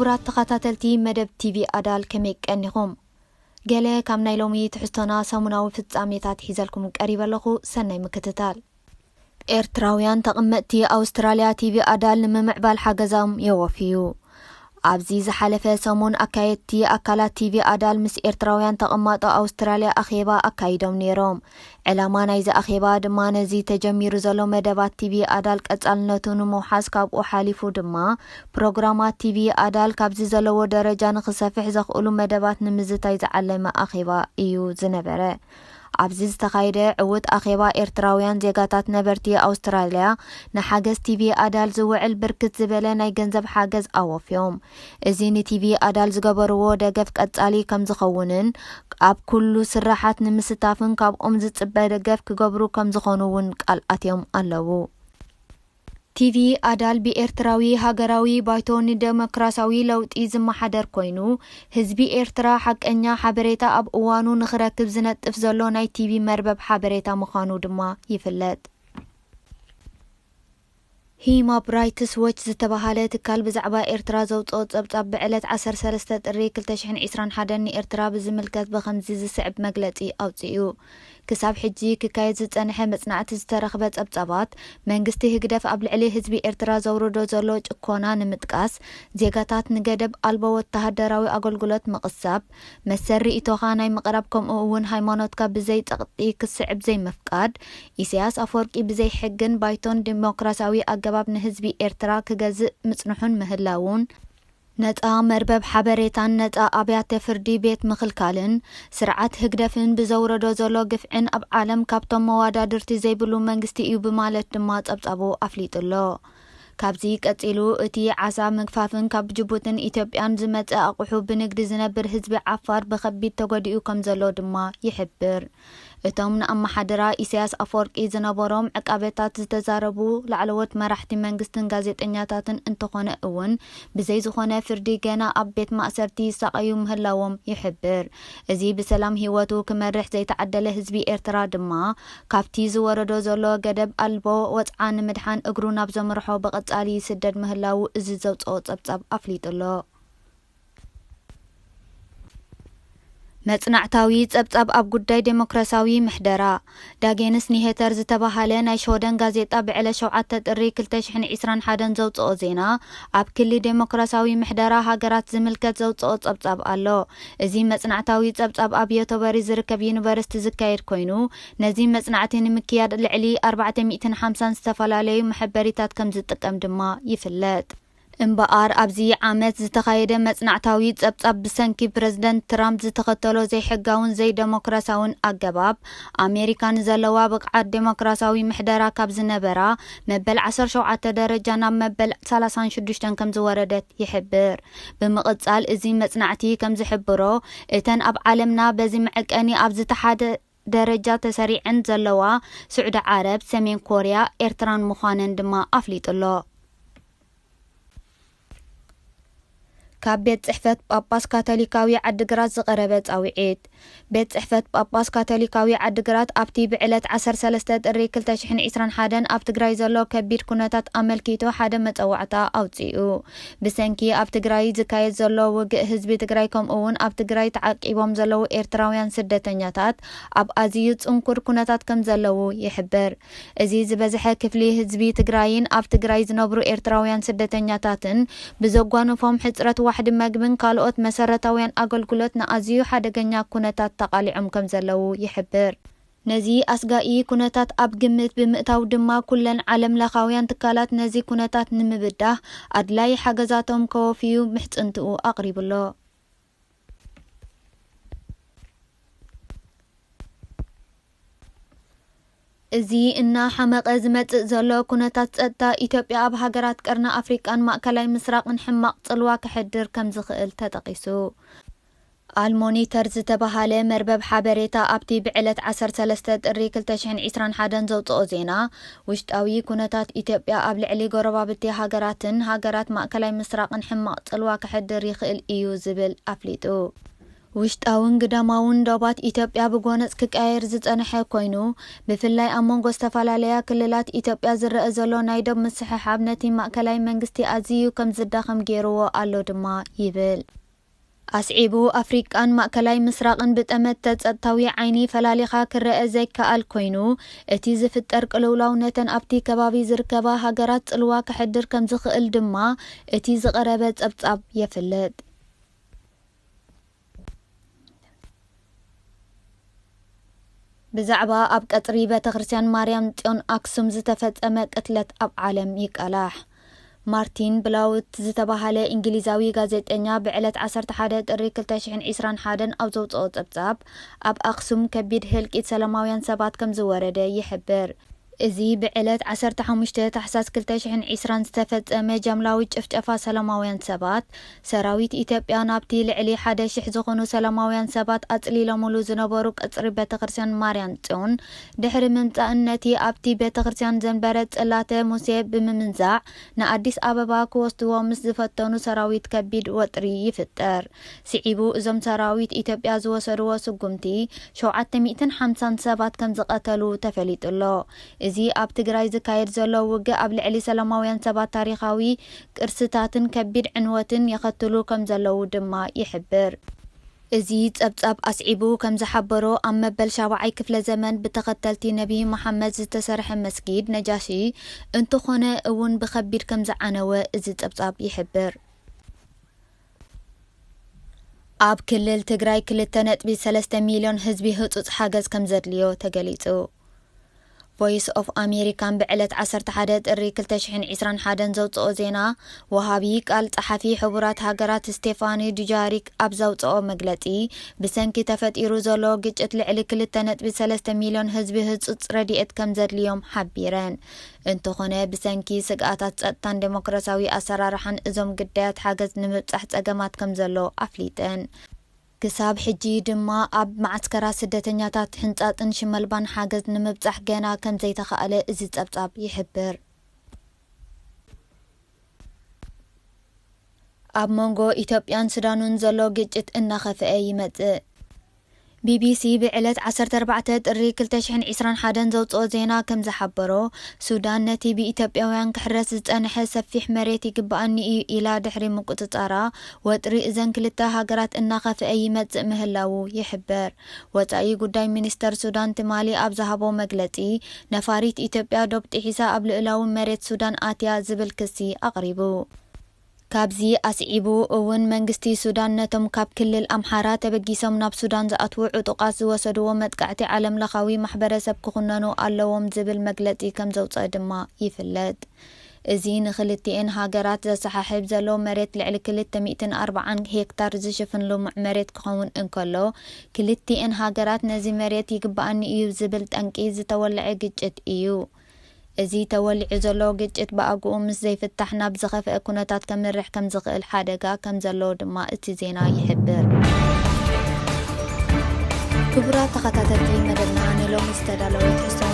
ክቡራት ተኸታተልቲ መደብ ቲቪ ኣዳል፣ ከመይ ቀኒኹም? ገለ ካብ ናይ ሎሚ ትሕዝቶና ሰሙናዊ ፍጻሜታት ሒዘልኩም ቀሪበ ኣለኹ። ሰናይ ምክትታል። ኤርትራውያን ተቐመጥቲ ኣውስትራልያ ቲቪ ኣዳል ንምምዕባል ሓገዛም የወፍዩ። ኣብዚ ዝሓለፈ ሰሙን ኣካየድቲ ኣካላት ቲቪ ኣዳል ምስ ኤርትራውያን ተቐማጦ ኣውስትራልያ ኣኼባ ኣካይዶም ነይሮም። ዕላማ ናይዚ ኣኼባ ድማ ነዚ ተጀሚሩ ዘሎ መደባት ቲቪ ኣዳል ቀጻልነቱ ንምውሓስ፣ ካብኡ ሓሊፉ ድማ ፕሮግራማት ቲቪ ኣዳል ካብዚ ዘለዎ ደረጃ ንኽሰፍሕ ዘኽእሉ መደባት ንምዝታይ ዝዓለመ ኣኼባ እዩ ዝነበረ። ኣብዚ ዝተኻየደ ዕዉት ኣኼባ፣ ኤርትራውያን ዜጋታት ነበርቲ ኣውስትራልያ ንሓገዝ ቲቪ ኣዳል ዝውዕል ብርክት ዝበለ ናይ ገንዘብ ሓገዝ ኣወፍዮም። እዚ ንቲቪ ኣዳል ዝገበርዎ ደገፍ ቀጻሊ ከም ዝኸውንን ኣብ ኩሉ ስራሓት ንምስታፍን ካብኦም ዝጽበ ደገፍ ክገብሩ ከም ዝኾኑ እውን ቃል ኣትዮም ኣለዉ። ቲቪ ኣዳል ብኤርትራዊ ሃገራዊ ባይቶ ንደሞክራሲያዊ ለውጢ ዝመሓደር ኮይኑ፣ ህዝቢ ኤርትራ ሓቀኛ ሓበሬታ ኣብ እዋኑ ንኽረክብ ዝነጥፍ ዘሎ ናይ ቲቪ መርበብ ሓበሬታ ምዃኑ ድማ ይፍለጥ። ሂማብ ራይትስ ዎች ዝተባሃለ ትካል ብዛዕባ ኤርትራ ዘውጽኦ ጸብጻብ፣ ብዕለት ዓሰርተ ሰለስተ ጥሪ ክልተ ሽሕን ዕስራን ሓደን ንኤርትራ ብዝምልከት ብኸምዚ ዝስዕብ መግለጺ ኣውጺኡ። ክሳብ ሕጂ ክካየድ ዝጸንሐ መጽናዕቲ ዝተረኽበ ጸብጻባት፣ መንግስቲ ህግደፍ ኣብ ልዕሊ ህዝቢ ኤርትራ ዘውርዶ ዘሎ ጭኮና ንምጥቃስ፣ ዜጋታት ንገደብ ኣልቦ ወተሃደራዊ ኣገልግሎት ምቕሳብ፣ መሰል ርእይቶኻ ናይ ምቕራብ፣ ከምኡ እውን ሃይማኖትካ ብዘይ ጸቕጢ ክስዕብ ዘይምፍቃድ፣ ኢሳያስ ኣፈወርቂ ብዘይ ሕግን ባይቶን ዲሞክራሲያዊ ኣገባብ ንህዝቢ ኤርትራ ክገዝእ ምጽንሑን ምህላዉን፣ ነጻ መርበብ ሓበሬታን ነጻ ኣብያተ ፍርዲ ቤት ምኽልካልን፣ ስርዓት ህግደፍን ብዘውረዶ ዘሎ ግፍዕን ኣብ ዓለም ካብቶም መዋዳድርቲ ዘይብሉ መንግስቲ እዩ ብማለት ድማ ጸብጻቡ ኣፍሊጡ ኣሎ። ካብዚ ቀጺሉ፣ እቲ ዓሳ ምግፋፍን ካብ ጅቡትን ኢትዮጵያን ዝመጽእ ኣቑሑ ብንግዲ ዝነብር ህዝቢ ዓፋር ብኸቢድ ተጎዲኡ ከም ዘሎ ድማ ይሕብር። እቶም ንኣመሓድራ ኢሳያስ ኣፈወርቂ ዝነበሮም ዕቃበታት ዝተዛረቡ ላዕለዎት መራሕቲ መንግስትን ጋዜጠኛታትን እንተኾነ እውን፣ ብዘይ ዝኾነ ፍርዲ ገና ኣብ ቤት ማእሰርቲ ይሳቐዩ ምህላዎም ይሕብር። እዚ ብሰላም ህይወቱ ክመርሕ ዘይተዓደለ ህዝቢ ኤርትራ ድማ፣ ካብቲ ዝወረዶ ዘሎ ገደብ ኣልቦ ወጽዓ ንምድሓን እግሩ ናብ ዘምርሖ ብቐጻሊ ይስደድ ምህላዉ እዚ ዘውጽኦ ጸብጻብ ኣፍሊጡ ኣሎ። መጽናዕታዊ ጸብጻብ ኣብ ጉዳይ ዴሞክራሲያዊ ምሕደራ። ዳጌንስ ኒሄተር ዝተባህለ ናይ ሽወደን ጋዜጣ ብዕለት ሸውዓተ ጥሪ ክልተ ሽሕን ዕስራን ሓደን ዘውጽኦ ዜና፣ ኣብ ክሊ ዴሞክራሲያዊ ምሕደራ ሃገራት ዝምልከት ዘውጽኦ ጸብጻብ ኣሎ። እዚ መጽናዕታዊ ጸብጻብ ኣብ ዮቶበሪ ዝርከብ ዩኒቨርሲቲ ዝካየድ ኮይኑ፣ ነዚ መጽናዕቲ ንምክያድ ልዕሊ ኣርባዕተ ሚእትን ሓምሳን ዝተፈላለዩ መሐበሪታት ከም ዝጥቀም ድማ ይፍለጥ። እምበኣር፣ ኣብዚ ዓመት ዝተኻየደ መጽናዕታዊ ጸብጻብ፣ ብሰንኪ ፕረዚደንት ትራምፕ ዝተኸተሎ ዘይሕጋውን ዘይደሞክራሲያውን ኣገባብ፣ ኣሜሪካ ንዘለዋ ብቕዓት ደሞክራሲያዊ ምሕደራ ካብ ዝነበራ መበል ዓሰርተ ሸውዓተ ደረጃ ናብ መበል ሰላሳን ሽዱሽተን ከም ዝወረደት ይሕብር። ብምቕጻል፣ እዚ መጽናዕቲ ከም ዝሕብሮ፣ እተን ኣብ ዓለምና በዚ መዐቀኒ ኣብ ዝተሓተ ደረጃ ተሰሪዐን ዘለዋ፣ ስዑዲ ዓረብ፣ ሰሜን ኮርያ፣ ኤርትራን ምዃነን ድማ ኣፍሊጡ ኣሎ። ካብ ቤት ጽሕፈት ጳጳስ ካቶሊካዊ ዓዲግራት ዝቐረበ ጻውዒት። ቤት ጽሕፈት ጳጳስ ካቶሊካዊ ዓዲግራት ኣብቲ ብዕለት ዓሰርተ ሰለስተ ጥሪ ክልተ ሽሕን ዕስራን ሓደን ኣብ ትግራይ ዘሎ ከቢድ ኩነታት ኣመልኪቱ ሓደ መጸዋዕታ ኣውጺኡ። ብሰንኪ ኣብ ትግራይ ዝካየድ ዘሎ ውግእ፣ ህዝቢ ትግራይ፣ ከምኡ እውን ኣብ ትግራይ ተዓቂቦም ዘለዉ ኤርትራውያን ስደተኛታት ኣብ ኣዝዩ ጽንኩር ኩነታት ከም ዘለዉ ይሕብር። እዚ ዝበዝሐ ክፍሊ ህዝቢ ትግራይን ኣብ ትግራይ ዝነብሩ ኤርትራውያን ስደተኛታትን ብዘጓነፎም ሕጽረት ዋሕዲ መግብን ካልኦት መሰረታውያን ኣገልግሎት ንኣዝዩ ሓደገኛ ኩነታት ተቓሊዖም ከም ዘለዉ ይሕብር። ነዚ ኣስጋኢ ኩነታት ኣብ ግምት ብምእታው ድማ፣ ኩለን ዓለም ለኻውያን ትካላት ነዚ ኩነታት ንምብዳህ ኣድላይ ሓገዛቶም ከወፍዩ ምሕጽንትኡ ኣቕሪቡ ኣሎ። እዚ እናሓመቐ ዝመጽእ ዘሎ ኩነታት ጸጥታ፣ ኢትዮጵያ ኣብ ሃገራት ቀርኒ ኣፍሪቃን ማእከላይ ምስራቕን ሕማቕ ጽልዋ ከሕድር ከም ዝኽእል ተጠቒሱ። ኣልሞኒተር ዝተባህለ መርበብ ሓበሬታ ኣብቲ ብዕለት ዓሰርተ ሰለስተ ጥሪ ክልተ ሽሕን ዕስራን ሓደን ዘውጽኦ ዜና፣ ውሽጣዊ ኩነታት ኢትዮጵያ ኣብ ልዕሊ ጎረባብቲ ሃገራትን ሃገራት ማእከላይ ምስራቕን ሕማቕ ጽልዋ ከሕድር ይኽእል እዩ ዝብል ኣፍሊጡ። ውሽጣውን ግዳማውን ዶባት ኢትዮጵያ ብጎነጽ ክቀያየር ዝጸንሐ ኮይኑ፣ ብፍላይ ኣብ መንጎ ዝተፈላለያ ክልላት ኢትዮጵያ ዝረአ ዘሎ ናይ ዶብ ምስሕሓብ ነቲ ማእከላይ መንግስቲ ኣዝዩ ከም ዝዳኸም ገይርዎ ኣሎ ድማ ይብል። ኣስዒቡ፣ ኣፍሪቃን ማእከላይ ምስራቕን ብጠመተ ጸጥታዊ ዓይኒ ፈላሊኻ ክረአ ዘይከኣል ኮይኑ፣ እቲ ዝፍጠር ቅልውላው ነተን ኣብቲ ከባቢ ዝርከባ ሃገራት ጽልዋ ከሕድር ከም ዝኽእል ድማ እቲ ዝቐረበ ጸብጻብ የፍልጥ። ብዛዕባ ኣብ ቀጽሪ ቤተክርስትያን ማርያም ጽዮን ኣክሱም ዝተፈጸመ ቅትለት ኣብ ዓለም ይቃላሕ። ማርቲን ብላውት ዝተባህለ እንግሊዛዊ ጋዜጠኛ ብዕለት ዓሰርተ ሓደ ጥሪ ክልተ ሽሕን ዕስራን ሓደን ኣብ ዘውጽኦ ጸብጻብ፣ ኣብ ኣክሱም ከቢድ ህልቂት ሰላማውያን ሰባት ከም ዝወረደ ይሕብር። እዚ ብዕለት ዓሰርተ ሓሙሽተ ታሕሳስ ክልተ ሽሕን ዕስራን ዝተፈጸመ ጃምላዊ ጭፍጨፋ ሰላማውያን ሰባት፣ ሰራዊት ኢትዮጵያ ናብቲ ልዕሊ ሓደ ሽሕ ዝኾኑ ሰላማውያን ሰባት ኣጽሊሎምሉ ዝነበሩ ቀጽሪ ቤተክርስትያን ማርያም ጽዮን ድሕሪ ምምጻእን ነቲ ኣብቲ ቤተክርስትያን ዘንበረ ጽላተ ሙሴ ብምምንዛዕ ንኣዲስ ኣበባ ክወስድዎ ምስ ዝፈተኑ ሰራዊት ከቢድ ወጥሪ ይፍጠር። ስዒቡ እዞም ሰራዊት ኢትዮጵያ ዝወሰድዎ ስጉምቲ ሸውዓተ ሚእትን ሓምሳን ሰባት ከም ዝቐተሉ ተፈሊጡ ኣሎ። እዚ ኣብ ትግራይ ዝካየድ ዘሎ ውግእ ኣብ ልዕሊ ሰላማውያን ሰባት ታሪኻዊ ቅርስታትን ከቢድ ዕንወትን የኸትሉ ከም ዘለዉ ድማ ይሕብር። እዚ ጸብጻብ ኣስዒቡ ከም ዝሓበሮ፣ ኣብ መበል ሻብዓይ ክፍለ ዘመን ብተኸተልቲ ነቢ መሓመድ ዝተሰርሐ መስጊድ ነጃሺ እንተኾነ እውን ብኸቢድ ከም ዝዓነወ እዚ ጸብጻብ ይሕብር። ኣብ ክልል ትግራይ ክልተ ነጥቢ ሰለስተ ሚልዮን ህዝቢ ህጹጽ ሓገዝ ከም ዘድልዮ ተገሊጹ። ቮይስ ኦፍ ኣሜሪካን ብዕለት ዓሰርተ ሓደ ጥሪ ክልተ ሽሕን ዕስራን ሓደን ዘውጽኦ ዜና፣ ወሃቢ ቃል ጸሓፊ ሕቡራት ሃገራት ስቴፋኒ ዱጃሪክ ኣብ ዘውጽኦ መግለጺ፣ ብሰንኪ ተፈጢሩ ዘሎ ግጭት ልዕሊ ክልተ ነጥቢ ሰለስተ ሚልዮን ህዝቢ ህጹጽ ረድኤት ከም ዘድልዮም ሓቢረን። እንተኾነ፣ ብሰንኪ ስግኣታት ጸጥታን ዴሞክራሲያዊ ኣሰራርሓን እዞም ግዳያት ሓገዝ ንምብጻሕ ጸገማት ከም ዘሎ ኣፍሊጠን። ክሳብ ሕጂ ድማ ኣብ መዓስከራት ስደተኛታት ሕንጻጽን ሽመልባን ሓገዝ ንምብጻሕ ገና ከም ዘይተኻእለ እዚ ጸብጻብ ይሕብር። ኣብ መንጎ ኢትዮጵያን ሱዳንን ዘሎ ግጭት እናኸፍአ ይመጽእ። ቢቢሲ ብዕለት ዓሰርተ ኣርባዕተ ጥሪ ክልተ ሽሕን ዕስራን ሓደን ዘውጽኦ ዜና ከም ዝሓበሮ፣ ሱዳን ነቲ ብኢትዮጵያውያን ክሕረስ ዝጸንሐ ሰፊሕ መሬት ይግብኣኒ እዩ ኢላ ድሕሪ ምቁጽጻራ፣ ወጥሪ እዘን ክልተ ሃገራት እናኸፍአ ይመጽእ ምህላዉ ይሕበር። ወጻኢ ጉዳይ ሚኒስተር ሱዳን ትማሊ ኣብ ዝሃቦ መግለጺ፣ ነፋሪት ኢትዮጵያ ዶብ ጥሒሳ ኣብ ልኡላዊ መሬት ሱዳን ኣትያ ዝብል ክሲ ኣቕሪቡ። ካብዚ ኣስዒቡ እውን መንግስቲ ሱዳን ነቶም ካብ ክልል ኣምሓራ ተበጊሶም ናብ ሱዳን ዝኣትዉ ዕጡቓት ዝወሰድዎ መጥቃዕቲ ዓለም ለኻዊ ማሕበረሰብ ክኹነኑ ኣለዎም ዝብል መግለጺ ከም ዘውጸአ ድማ ይፍለጥ። እዚ ንክልቲኤን ሃገራት ዘሰሓሕብ ዘሎ መሬት ልዕሊ ክልተ ሚእትን ኣርባዓን ሄክታር ዝሽፍን ልሙዕ መሬት ክኸውን እንከሎ፣ ክልቲኤን ሃገራት ነዚ መሬት ይግብኣኒ እዩ ዝብል ጠንቂ ዝተወልዐ ግጭት እዩ። እዚ ተወሊዑ ዘሎ ግጭት ብኣግኡ ምስ ዘይፍታሕ ናብ ዝኸፍአ ኩነታት ከምርሕ ከም ዝኽእል ሓደጋ ከም ዘሎ ድማ እቲ ዜና ይሕብር። ክቡራት ተኸታተልቲ መደብና፣ ንሎሚ ዝተዳለወ ትሕዝቶ